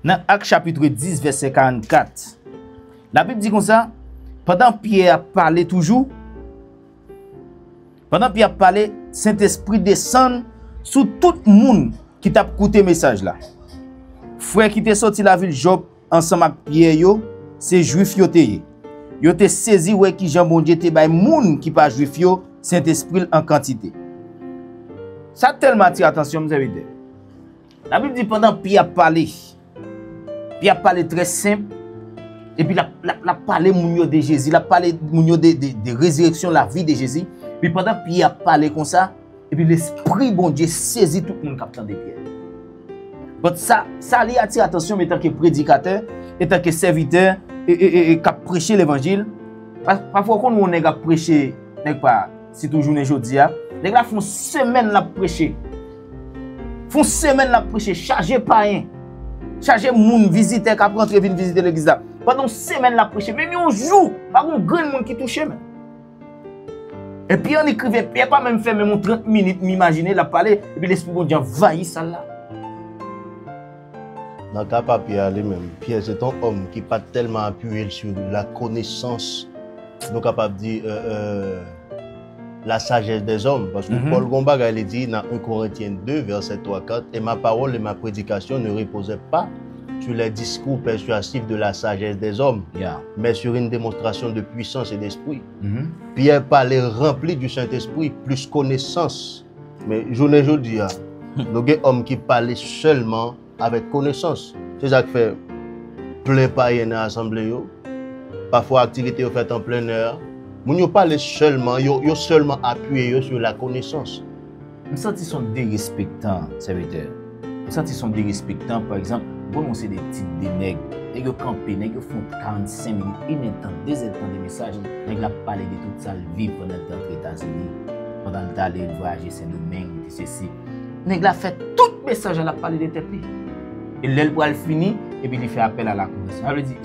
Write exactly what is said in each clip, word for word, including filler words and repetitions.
Nan Ak chapit dis, vèsè karannkat, Labib di konsa, pandan Pyè ap pale toujou, pandan Pyè ap pale, Sentespri desann sou tout moun ki t ap koute mesaj la. Frè ki te soti lavil Jòp ansanm ak Pyè yo, se Jwif yo te ye. Yo te sezi wè kijan Bondye te bay moun ki pa Jwif yo Sentespri l an kantite. Sa tèlman atire atansyon m, sèvitè. Labib di pandan Pyè ap pale, Pyè ap pale trè senp, epi l ap, l ap, l ap pale moun yo de Jezi, l ap pale moun yo de, de, de rezireksyon, lavi de Jezi. Epi pandan Pyè ap pale konsa, epi Lespri Bondye sezi tout moun k ap tande Pyè. But sa, sa li atire atansyon m etanke predikatè, etanke sèvitè, e, e, e, e k ap preche levanjil. Pa, pafwa w konn wè yon nèg ap preche, nèg pa, sitou jounen jodi a, nèg la fè yon semèn l ap preche. Fè yon semèn l ap preche, chaje payen. Chaje moun, vizitè k ap rantre vin vizite legliz la. Pandan yon semèn l ap preche, menm yon jou, pa gen yon grenn moun ki touche, men. Epi annik rive, Pyè pa menm fè menm yon trant minit, m imajine, l ap pale, epi Lespri Bondye anvayi sal la. Nan ka pa Pyè a li menm, Pyè se t on òm ki pa t tèlman apiye l sou la konesans, nou kapab di, euh, euh, la sagesse des hommes. Paske Pòl gon bagay li di nan un Corinthiens deux, vèsè twa, kat, et ma parole et ma prédication ne reposaient pas sur les discours persuasifs de la sagesse des hommes, Yeah. mais sur une démonstration de puissance et d'esprit. Mhm. Pyè pale ranpli du Saint-Esprit, plis konesans. Men jounen jodi a, nou gen òm ki pale sèlman avèk konesans. Se sa k fè plen payen nan asanble yo. Pafwa aktivite yo fèt an plen nè. Moun yo pale sèlman, yo, yo sèlman apiye yo sou la konesans. M santi s on derespektan, sèvitè. M santi s on derespektan, pa egzanp, bon, nou se de tip de nèg. Nèg yo kanpe, nèg yo fè yon karannsenk minit, inèdtan, dezèdtan de mesaj. Nèg la ap pale de tout sa l viv pandan l te antre Etazini, pandan l t ale, l vwayaje Sendomeng, li te sesi. Nèg la fè tout mesaj la, l ap pale de tèt li. E lè l pral fini, epi li fè apèl a la konvèsyon. Sa vle di,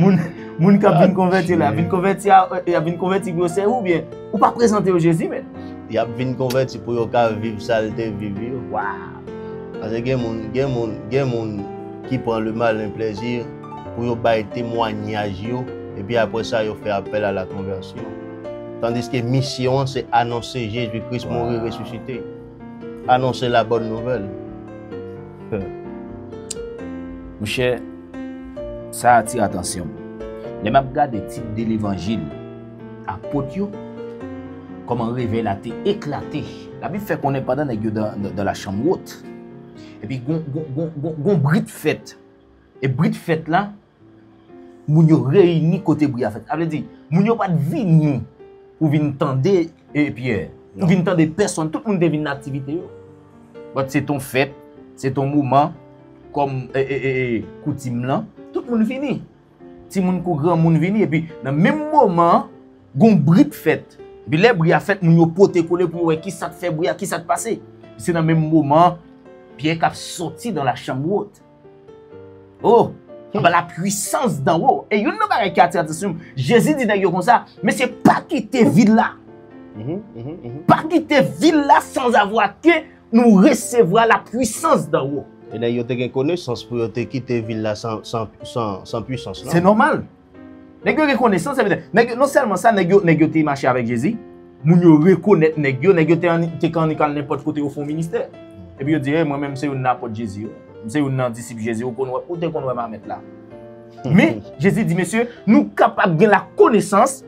moun, moun k ap vin konvèti la, vin konvèti a, y ap vin konvèti pou yo sèvi w oubyen ou pa prezante yo Jezi, men. Y ap vin konvèti pou yo ka viv sa l te viv yo. Waw! Paske gen moun, gen moun, gen moun ki pran le malen plèzi pou yo bay temwanyaj yo, epi apre sa yo fè apèl a la konvèsyon. Tandiske misyon an se anonse Jezi Kris mouri, resisite. Anonse la bòn nouvèl. Monchè, sa atire atansyon m. Lè m ap gade tit de levanjil apot yo, kòman revèy la te eklate. Labib fè konnen pandan nèg yo dan, dan, dan la chanm wot, epi gon, gon, gon, gon, gon bri t fèt. E bri t fèt la, moun yo reyini kote bri a fèt. Sa vle di, moun yo pa t vini pou vin tande, e, Pyè, pou vin tande pèsonn. Tout moun te vin nan aktivite yo. But se t on fèt, se t on moman, kòm, e, e, e, e, koutim lan, tout moun vini. Timoun kou granmoun vini, epi nan menm moman an, gon bri t fèt. Epi lè bri a fèt, moun yo pote kole pou yo wè kisa t fè bri a, kisa t pase. Se nan menm moman an, Pyè k ap soti dan la chanm wot. Oh, anba la puissance d'en haut. E youn nan bagay ki atire atansyon m, Jezi di nèg yo konsa, mesye, pa kite vil la. Pa kite vil la sans avoir que nous recevra la puissance d'en haut. E nèg yo te gen konesans pou yo te kite vil la san, san, san, san pwisans lan. Se nòmal. Nèg yo gen konesans, sa vle di, nèg yo, non sèlman sa, nèg yo, nèg yo te mache avèk Jezi, moun yo rekonèt nèg yo, nèg yo te anni-, te ka annik al nenpòt kote yo fè yon ministè. Epi yo di, hey, mwen menm se youn nan apot Jezi yo. M se youn nan disip Jezi, ou konn wè, ou te konn wè m a mèt la. Men, Jezi di, mesye, nou kapab gen la konesans,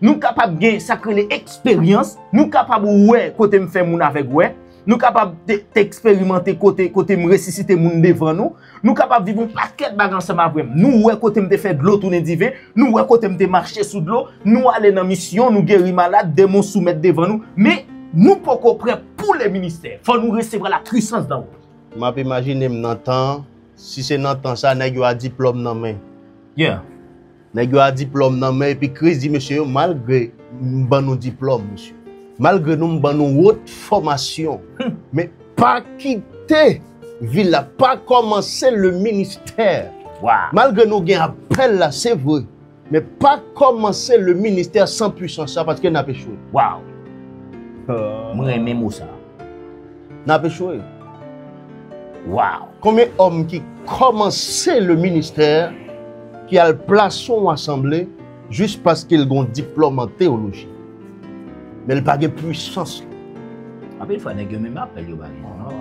nou kapab gen sa k rele eksperyans, nou kapab wè kote m fè moun avèg wè, nou kapab te, te eksperimante kote, kote m resisite moun devan nou, nou kapab viv yon pakèt bagay ansanm avè m. Nou wè kote m te fè dlo tounen diven, nou wè kote m te mache sou dlo, nou ale nan misyon, nou geri malad, demon soumèt devan nou, men nou poko prè pou le ministè. Fò nou resevwa la puissance d'en haut. M ap imajine m nan tan, si se nan tan sa, nèg yo a diplòm nan men. Yeah. Nèg yo a diplòm nan men, epi Kris di mesye yo, malgre m ban nou diplòm, mesye, malgre nou m ban nou wot fòmasyon, men pa kite vil la, pa kòmanse le ministè. Wow. Malgre nou gen apèl la, se vre, men pa kòmanse le ministè san pwisans la, paske n ap echwe. Wow. M renmen mo sa. N ap echwe. Wow! Konbyen òm ki kòmanse le ministè, ki al plase yon asanble, jis paske l gen yon diplòm an teyoloji? Men l pa gen pwisans. Anpil fwa, nèg yo menm apèl yo pa gen, non?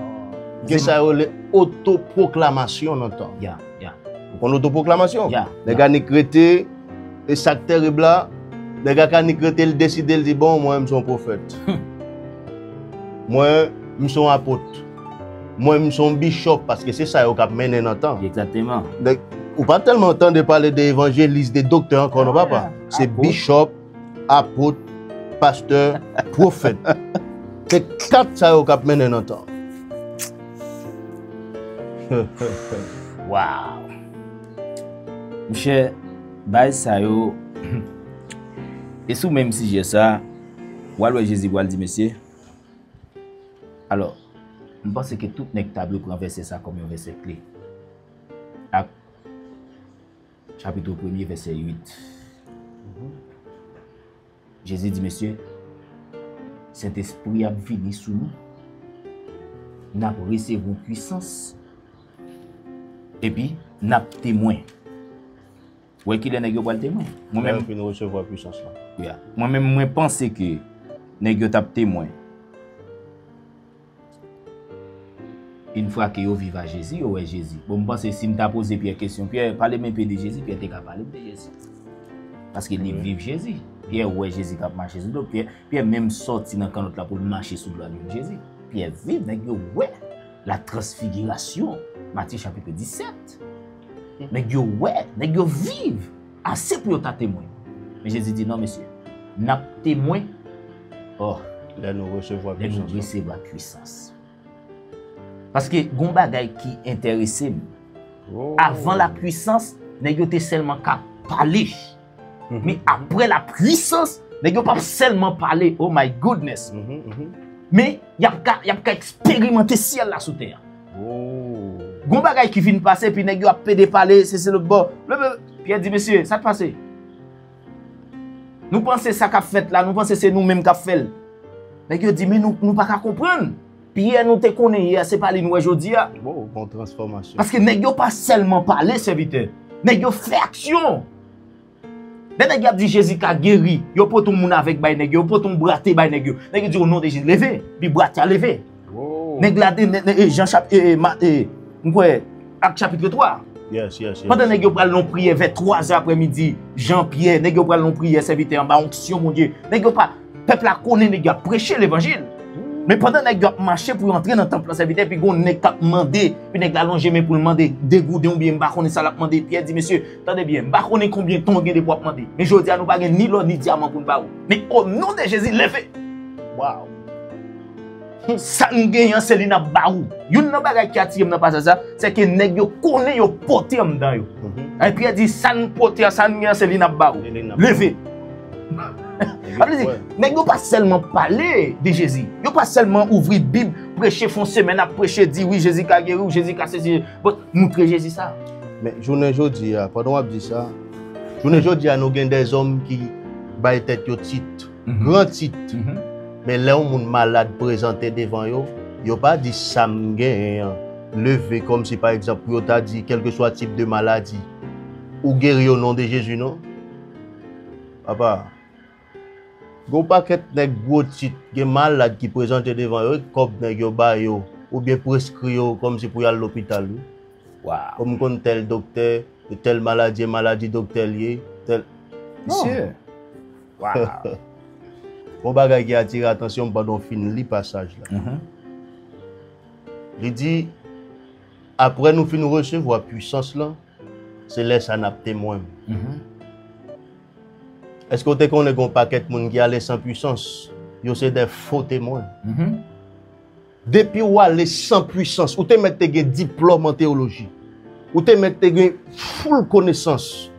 Gen sa yo rele otopwoklamasyon nan tan. Ya, ya. Ou konn otopwoklamasyon? Ya, nèg ya. Annik rete, e sa k tèrib la, nèg la ka annik rete, l deside, l di, "Bon, mwen, m se yon pwofèt. Mwen, m se yon apot. Mwen, m se yon bishop," paske se sa yo k ap mennen nan tan. Egzakteman. Nèg, ou pa tèlman tande pale de evanjelis, de doktè ankò, non, papa. Se bishop, apot, pastè, pwofèt. Se kat sa yo k ap mennen nan tan. Wow! Monchè, bagay sa yo, e sou menm sijè sa, w al wè Jezi pral di mesye. Alò, m panse ke tout nèg ta dwe pran vèsè sa kòm yon vèsè kle. Ak chapit premye, vèsè uit. Jezi di, mesye, Sentespri ap vini sou nou. N ap resevwa pwisans. Epi, n ap temwen. Wè kilè nèg yo pral temwen. Mwen menm, fin resevwa pwisans la. Yeah. Mwen menm, mwen panse ke nèg yo t ap temwen. Yon fwa ke yo viv a Jezi, yo wè Jezi. Bon, m panse si m ta poze Pyè kesyon, "Pyè, pale m enpe de Jezi," Pyè te ka pale m de Jezi. Paske li viv Jezi. Pyè wè Jezi k ap mache sou dlo. Pyè, Pyè menm sòti nan kannòt la pou l mache sou dlo al jwenn Jezi. Pyè viv, nèg yo wè la transfigirasyon, Matye chapit disèt. Nèg yo wè, nèg yo viv ase pou yo ta temwen. Men Jezi di, "Non, mesye, n ap temwen, oh, lè nou resevwa pwisans." Lè nou resevwa pwisans. Paske gon bagay ki enterese m. Oh. Avan la pwisans, nèg yo te sèlman ka pale. Men apre la pwisans, nèg yo p ap sèlman pale. Oh my goodness. Men y ap ka, y ap ka eksperimante syèl la sou tè a. Oh. Gon bagay ki vin pase, epi nèg yo ap pede pale, se, se lòt bò. Lè Pyè di, "Mesye, sa k pase? Nou panse sa k ap fèt la, nou panse se nou menm k ap fè l." Nèg yo di, "Men nou, nou pa ka konprann. Pyè nou te konnen yè, se pa li nou wè jodi a." Bon, bon transfòmasyon. Paske nèg yo pa sèlman pale, sèvitè. Nèg yo fè aksyon. Lè nèg y ap di Jezi ka geri, yo pote yon moun avèg bay nèg yo, yo pote yon brate bay nèg yo. Nèg yo di, "O non de Jezi, leve." Pi brate a leve. Oh. Nèg la, e, e, e, Jan chap, e, e, Ma-, e, m kwè, Ak chapit twa. Yes, yes, yes. Pandan nèg yo pral nan priyè vè twa zè aprèmidi, Jan, Pyè, nèg yo pral nan priyè, sèvitè, anba onksyon Bondye. Nèg yo pa, pèp la konnen nèg yo ap preche levanjil. Men pandan nèg yo ap mache pou yo antre nan tanp lan, sèvitè, epi gon nèg k ap mande, epi nèg la lonje men pou l mande de gouden oubyen m pa konnen sa l ap mande. Pyè di, "Mesye, tande byen, m pa konnen konbyen tan w gen depi w ap mande. Men jodi a, nou pa gen ni lò ni dyaman pou n ba ou. Men o non de Jezi, leve." Wow. Sa n genyen an, se li n ap ba ou. Youn nan bagay ki atire m nan pasaj sa, se ke nèg yo konnen yo pote anndan yo. Mhm. E Pyè di, "Sa n pote an, sa n genyen an, se li n ap ba ou. Se li n ap ba ou. Leve." Sa vle di, nèg yo pa sèlman pale de Jezi. Yo pa sèlman ouvri Bib, preche, fè yon semèn ap preche, di, "Wi, Jezi ka geri w, Jezi ka sesi." Bon, moutre Jezi sa. Men, jounen jodi a, pandan w ap di sa, jounen jodi a, nou gen dèzòm ki bay tèt yo tit. Mhm. Gran tit. Mhm. Men lè yon moun malad prezante devan yo, yo pa di, "Sa m genyen an, leve," kòmsi, pa egzanp, pou yo ta di, kèlkeswa tip de maladi, "Ou geri o non de Jezi," non? Papa, gen yon pakèt nèg gwo tit, gen malad ki prezante devan yo, e kòb nèg yo ba yo, oubyen preskri yo, kòmsi pou y al lopital, wi. Wow. Kòm m konn tèl doktè, tèl maladi, e maladi doktè l ye, tèl. Non. Mesye. Wow. Yon bagay ki atire atansyon m pandan w fin li pasaj la. Mhm. Li di, "Apre nou fin resevwa pwisans lan, se lè sa n ap temwen m." Mhm. Èske w te konnen gen yon pakèt moun ki ale san pwisans? Yo se de fo temwen. Mhm. Depi w ale san pwisans, ou te mèt te gen diplòm an teyoloji. Ou te mèt te gen foul konesans.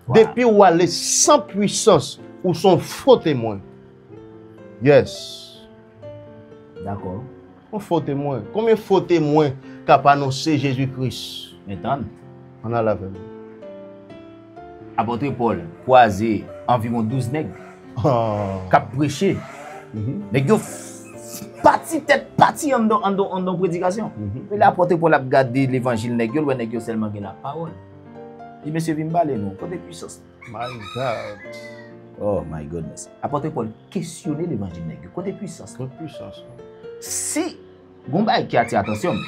Wow. Depi w ale san pwisans, ou se yon fo temwen. Yes. Dakò. Yon fo temwen. Konbyen fo temwen k ap anonse Jezi Kris? Men tann. Ann al avè m. Apòt Pòl kwaze anviwon douz nèg k ap preche. Mhm. Nèg yo f-, Pati tèt pati anndan anndan anndan predikasyon. Men lè apòt Pòl ap gade levanjil nèg yo, l wè nèg yo sèlman gen lapawòl. Li di, "Mesye, vin m pale nou, kote pwisans?" My God. Oh my goodness. Apòt Pòl kesyone levanjil nèg yo, kote pwisans? Kote pwisans? Si gon bagay ki atire atansyon m,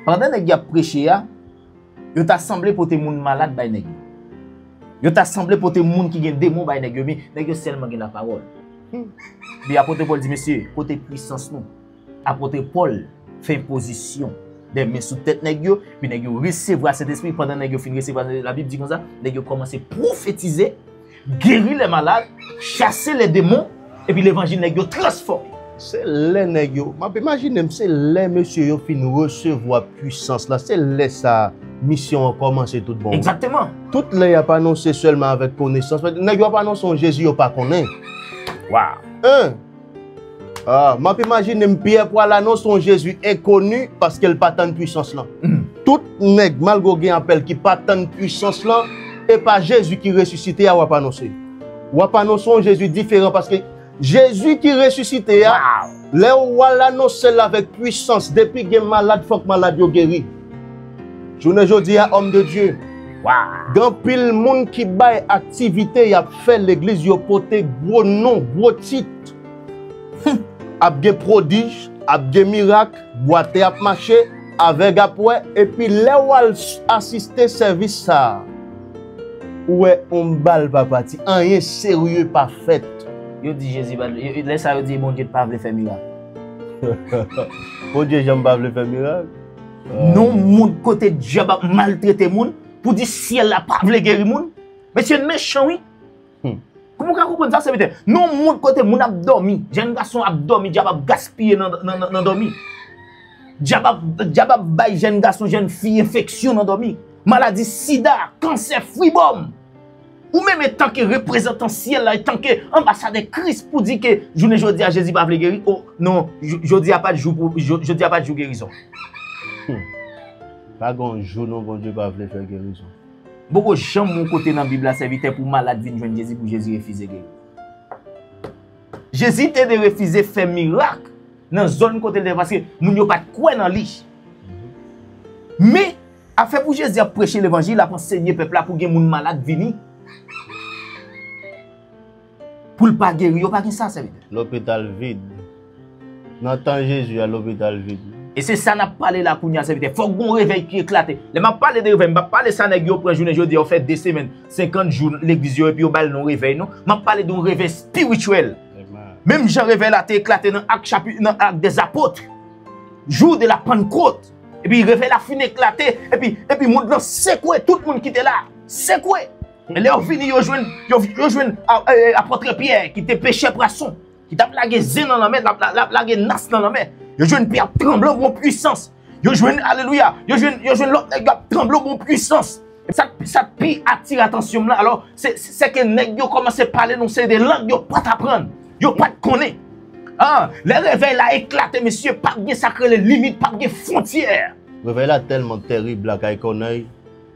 pandan nèg yo ap preche a, yo ta sanble pote moun malad bay nèg yo. Yo ta sanble pote moun ki gen demon bay nèg yo, men nèg yo sèlman gen lapawòl. Epi apòt Pòl di, "Mesye, kote pwisans nou?" Apòt Pòl fè enpozisyon de men sou tèt nèg yo, epi nèg yo resevwa Sentespri. Pandan nèg yo fin resevwa, Labib di konsa, nèg yo kòmanse pwofetize, geri lè malad, chase lè demon, epi levanjil nèg yo transfòme. Se lè nèg yo, m ap imajine m, se lè mesye yo fin resevwa pwisans la, se lè sa misyon an kòmanse tout bon. Egzakteman. Tout lè y ap anonse sèlman avèk konesans. Nèg yo ap anonse yon Jezi yo pa konnen. Waw. Hein? Ah, m ap imajine m, Pyè pral anonse yon Jezi enkoni paske l pa tann pwisans lan. Tout nèg, malgre w gen apèl, ki pa tann pwisans lan, e pa Jezi ki resisite a w ap anonse. W ap anonse yon Jezi diferan paske Jezi ki resisite a, lè w al anonse l avèk pwisans, depi gen malad, fòk malad yo geri. Jounen jodi a, homme de Dieu, gen anpil moun ki bay aktivite y ap fè legliz, yo pote gwo non, gwo tit. Ap gen pwodij, ap gen mirak, bwate ap mache, avèg ap wè, epi lè w al s- asiste sèvis sa a, ou wè yon bal pa pati, anyen serye pa fèt. Yo di Jezi pa, yo- lè sa yo di Bondye pa vle fè mirak. Bondye janm pa vle fè mirak. Non, moun kote dyab ap maltrete moun, pou di syèl la pa vle geri moun. Mesye mechan, wi. Kòman w ka konprann sa, sèvitè? Non, moun kote moun ap dòmi, jèn gason ap dòmi, dyab ap gaspiye nan, nan, nan, nan dòmi. Dyab ap, dyab ap bay jèn gason, jèn fi enfeksyon nan dòmi. Maladi sida, kansè, fribòm. Ou menm, antanke reprezantan syèl la, antanke anbasadè Kris, pou di ke jounen jodi a Jezi pa vle geri, oh, non, j- jodi a pa t jou pou, j- jodi a pa t jou gerizon. Pa gen yon jou non Bondye pa vle fè gerizon. M poko janm wè yon kote nan Bib la, sèvitè, pou malad vin jwenn Jezi, pou Jezi refize geri. Jezi te de refize fè mirak nan zòn kote l te, paske moun yo pa t kwè nan li. Men, afè pou Jezi ap preche levanjil, ap ansenye pèp la, pou gen moun malad vini, pou l pa geri, yo pa gen sa, sèvitè. Lopital vid. Nan tan Jezi a, lopital vid. E se sa n ap pale la kounye a, sèvitè. Fòk gon revèy ki eklate. Lè m ap pale de revèy, m p ap pale sa nèg yo pran jounen jodi a, yo fè de semèn, senkant jou legliz yo, epi yo ba l non revèy, non. M ap pale de yon revèy espirityèl. Menm jan revèy la te eklate nan Ak chapi, nan Ak dèzapot, jou de la Pannkot. Epi revèy la fin eklate, epi, epi mond lan sekwe, tout moun ki te la, sekwe. E lè yo vini, yo jwenn, yo, yo jwenn a- e- apòt Pyè ki te pechè pwason, ki t ap lage zen nan lanmè, l ap, l ap lage nas nan lanmè. Yo jwenn Pyè ap tranble yon pwisans. Yo jwenn, alelouya, yo jwenn, yo jwenn lòt nèg yo ap tranble yon pwisans. Sa, sa k pi atire atansyon m lan, alò, se, se, se ke nèg yo kòmanse pale nan seri de lang yo pa t aprann, yo pa t konnen. Ah, lè revèy la eklate, mesye, p ap gen sa k rele limit, p ap gen fwontyè. Revèy la tèlman terib lakay Kònèy.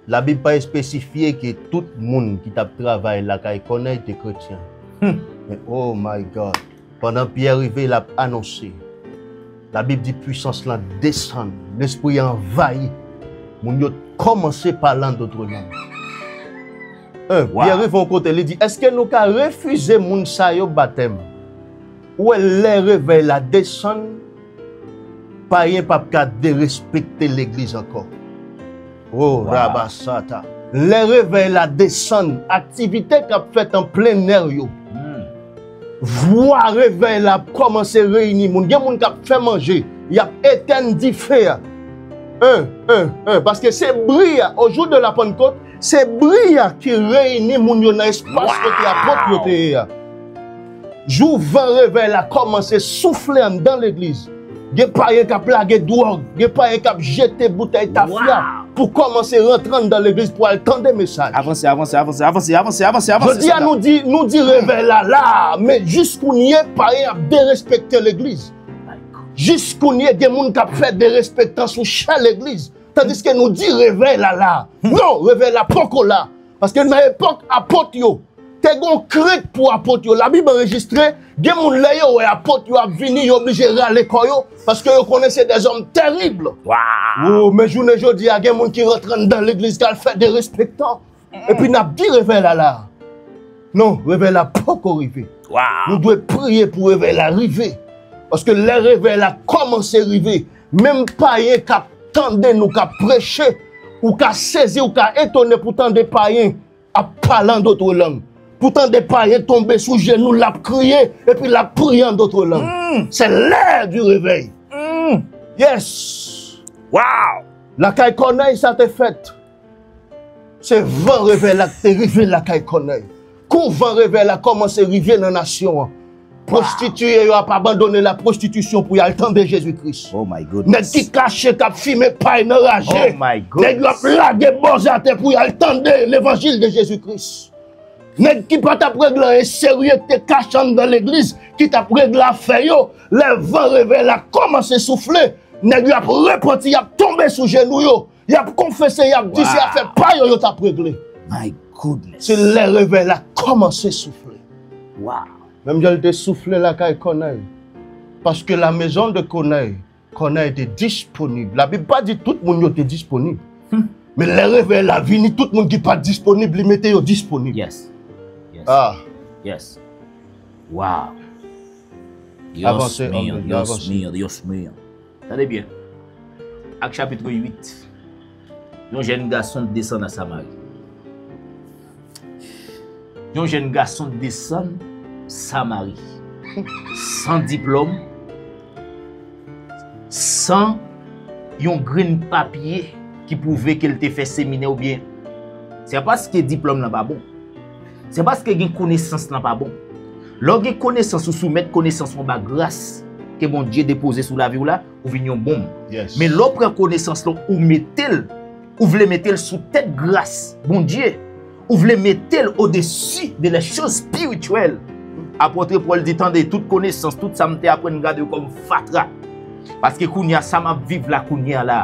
Labib pa espesifye ke tout moun ki t ap travay lakay Kònèy te kretyen. Men, oh my God, pandan Pyè rive, l ap anonse. Labib di pwisans lan desann, Lespri a anvayi. Moun yo kòmanse pale an dòt lang. Pyè rive yon kote, li di, èske nou ka refize moun sa yo batèm? Ou wè, lè revèy la desann, payen p ap ka derespekte legliz ankò. Oh, rabasata. Lè revèy la desann, aktivite k ap fèt an plennè yo, vwa revèy la ap kòmanse reyini moun. Gen moun k ap fè manje, y ap etèn dife a. Hein, hein, hein, paske se bri a, au jour de la Pentecôte, se bri a ki reyini moun yo nan espas kote apot yo te ye a. Jou van revèy la kòmanse soufle anndan legliz, gen payen k ap lage dwòg, gen payen k ap jete boutèy tafya pou kòmanse rantre anndan legliz pou al tande mesaj. Avanse, avanse, avanse, avanse, avanse, avanse, avanse. Jodi a, nou di, nou di revèy la la, men jis kounye payen ap derespekte legliz. Jis kounye gen moun k ap fè derespektan sou chè legliz. Tandiske nou di revèy la la. Non, revèy la poko la. Paske nan epòk apot yo, Te gen yon krent pou apot yo. Labib anrejistre, gen moun lè yo wè apot yo ap vini, yo oblije rale kò yo, paske yo konnen se dèzòm tèrib. Waw! Oh, men jounen jodi a, gen moun ki rantre anndan legliz k al fè derespektan. Epi n ap di revèy la la. Non, revèy la poko rive. Waw! Nou dwe priye pou revèy la rive. Paske lè revèy la kòmanse rive, menm payen k ap tande nou k ap preche, ou ka sezi, ou ka etone pou tande payen ap pale an dòt lang. Pou tande payen tonbe sou jenou, l ap kriye, epi l ap priye an dòt lang. Mm. C'est l'heure du réveil. Mm. Yes. Wow. Lakay Kònèy sa te fèt. Se van revèy la k te rive lakay Kònèy. Kou van revèy la kòmanse rive nan nasyon an, pwostitiye yo ap abandone la pwostitisyon pou y al tande Jezi Kris. Oh my goodness. Nèg ki kache k ap fimen pay nan raje. Oh my goodness. Nèg yo ap lage bòz atè pou y al tande levanjil de Jezi Kris. Nèg ki pa t ap regle anyen serye, ki te kache anndan legliz, ki t ap regle afè yo, lè van revèy la kòmanse soufle, nèg yo ap repanti, y ap tonbe sou jenou yo, y ap konfese, y ap di se afè pa yo yo t ap regle. My goodness. Se lè revèy la kòmanse soufle. Wow. Menm jan l te soufle lakay Kònèy. Paske la maison de Kònèy, Kònèy te disponib. Labib pa di tout moun yo te disponib. Hmm. Men lè revèy la vini, tout moun ki pa t disponib, li mete yo disponib. Yes. Yes. Ah. Yes. Wow. Dios mío, Dios mío, Dios mío. Tande byen. Ak chapit uit. Yon jèn gason desann nan Samari. Yon jèn gason desann Samari. San diplòm, san yon grenn papye ki pwouve ke l te fè seminè oubyen. Se pa paske diplòm lan pa bon. Se paske gen konesans lan pa bon. Lè w gen konesans, ou soumèt konesans ou anba gras ke Bondye depoze sou lavi w la, ou vin yon bonm. Yes. Men lè w pran konesans lan, ou mete l, ou vle mete l sou tèt gras Bondye, ou vle mete l odesi de les choses spirituelles. Apot Pòl di, tande, tout konesans, tout sa m te aprann, gade yo kòm fatra. Paske kounye a, sa m ap viv la kounye a la.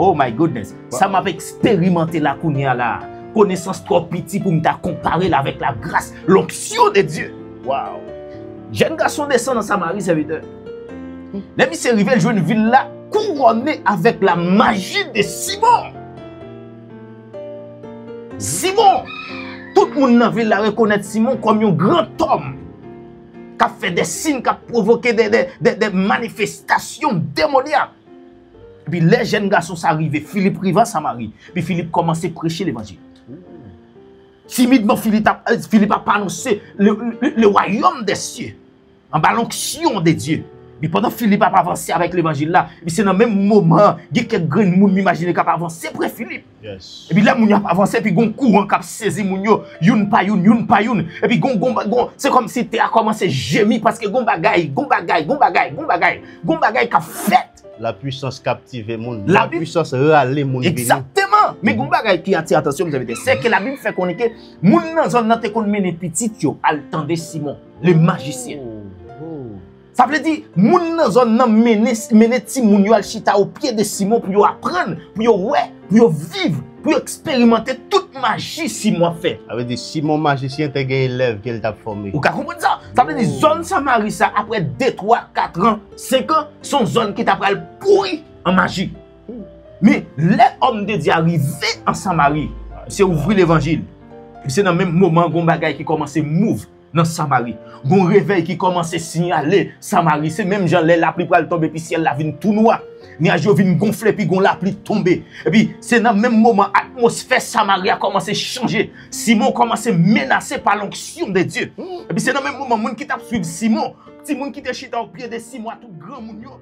Oh my goodness. Sa m ap eksperimante la kounye a la. Konesans twò piti pou m ta konpare l avèk la gras, l'onction de Dieu. Wow. Jèn gason desann nan Samari, sèvitè. Lè misye rive, l jwenn vil la kourone avèk la maji de Simon. Simon, tout moun nan vil la rekonèt Simon kòm yon gran tòm k ap fè de siy, k ap pwovoke de, de, de, de manifestasyon demonyak. Epi lè jèn gason sa rive, Filip rive an Samari, epi Filip kòmanse preche levanjil. Timidman, Filip ap, Filip ap anonse le, le, le royaume des cieux, anba l'onction de Dieu. Epi pandan Filip ap avanse avèk levanjil la, epi se nan menm moman an, gen kèk grenn moun m imajine k ap avanse pre Filip. Yes. Epi lè moun yo ap avanse, epi gon kouran k ap sezi moun yo, youn pa youn, youn pa youn. Epi gon, gon, gon, se kòmsi tè a kòmanse jemi paske gon bagay, gon bagay, gon bagay, gon bagay, gon bagay k ap fèt. Lapwisans kaptive moun. Lapwisans rale moun vini. Egzakteman. Men gon bagay ki atire atansyon m, sèvitè, se ke Labib fè konnen ke moun nan zòn nan te konn mennen pitit yo al tande Simon, le magicien. Oh, oh. Sa vle di, moun nan zòn nan mennen, mennen timoun yo al chita o pye de Simon pou yo aprann, pou yo wè, pou yo viv, pou yo eksperimante tout maji Simon ap fè. Sa vle di, Simon majisyen te gen elèv ke l t ap fòme. Ou ka konprann sa? Sa vle di, zòn Samari sa, apre de, twa, kat an, senk an, se yon zòn ki ta pral pouri an maji. Men, lè òm de Dye a rive an Samari, misye ouvri levanjil. Epi se nan menm moman, gon bagay ki kòmanse move nan Samari. Gon revèy ki kòmanse siyale Samari. Se menm jan lè lapli pral tonbe, epi syèl la vin tou nwa. Nyaj yo vin gonfle, epi gon lapli tonbe. Epi se nan menm moman, atmosfè Samari a kòmanse chanje. Simon kòmanse menase pa l'onction de Dieu. Epi se nan menm moman, moun ki t ap swiv Simon, timoun ki te chita o pye de Simon a, tout granmoun yo,